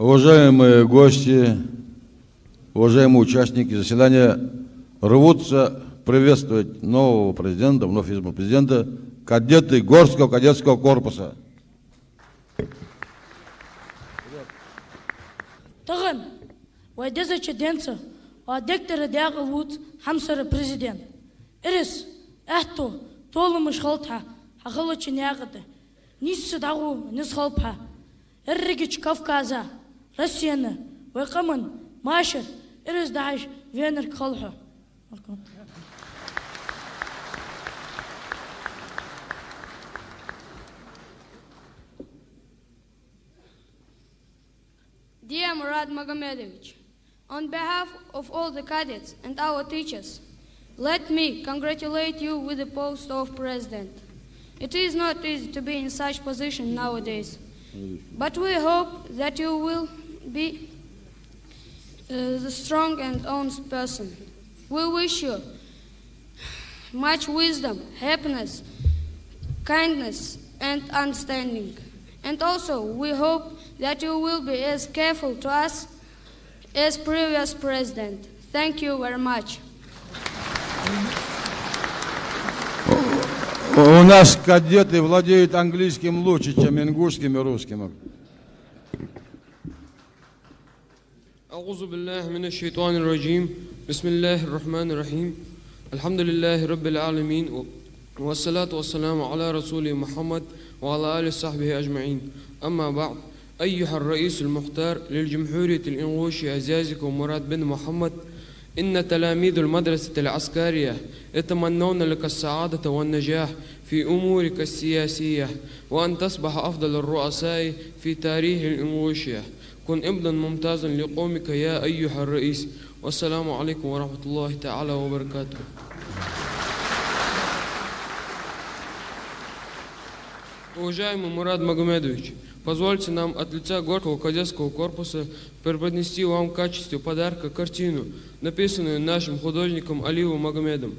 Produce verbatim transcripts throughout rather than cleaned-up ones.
Уважаемые гости, уважаемые участники заседания, рвутся приветствовать нового президента, вновь избранного президента, кадеты Горского кадетского корпуса. Тахан вай дезача денца вай дегтара декъала вувц хьамсара президент. Ирс, аьттув, толамаш хилда хьа, хьа хилача наькъа тӀа. Нийсса дӀагӀо низ хилба хьа. Ерригача Кавказа, Россена, вай къаман машар ирс дахьаш венарг хила хьо. Dear Murad Magomedovich, on behalf of all the cadets and our teachers, let me congratulate you with the post of president. It is not easy to be in such position nowadays, but we hope that you will be uh, the strong and honest person. We wish you much wisdom, happiness, kindness, and understanding. And also, we hope that you will be as careful to us as previous president. Thank you very much. У нас кадеты владеют английским лучше, чем ингушским и русским. أعوذ بالله من الشيطان الرجيم. بسم الله الرحمن الرحيم. الحمد لله رب العالمين. والصلاة والسلام على رسول محمد وعلى آله وصحبه أجمعين. أما بعد. أيها الرئيس المختار للجمهورية الإنغوشية زيازيكو مراد بن محمد، إن تلاميذ المدرسة العسكرية يتمنون لك السعادة والنجاح في أمورك السياسية، وأن تصبح أفضل الرؤساء في تاريخ الإنغوشية. كن ابنا ممتازا لقومك يا أيها الرئيس. والسلام عليكم ورحمة الله تعالى وبركاته. Уважаемый Мурад Магомедович, позвольте нам от лица Горского кадетского корпуса преподнести вам в качестве подарка картину, написанную нашим художником Алиевым Магомедом.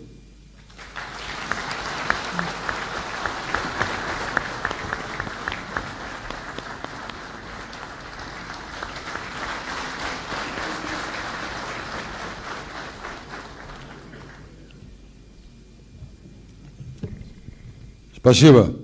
Спасибо.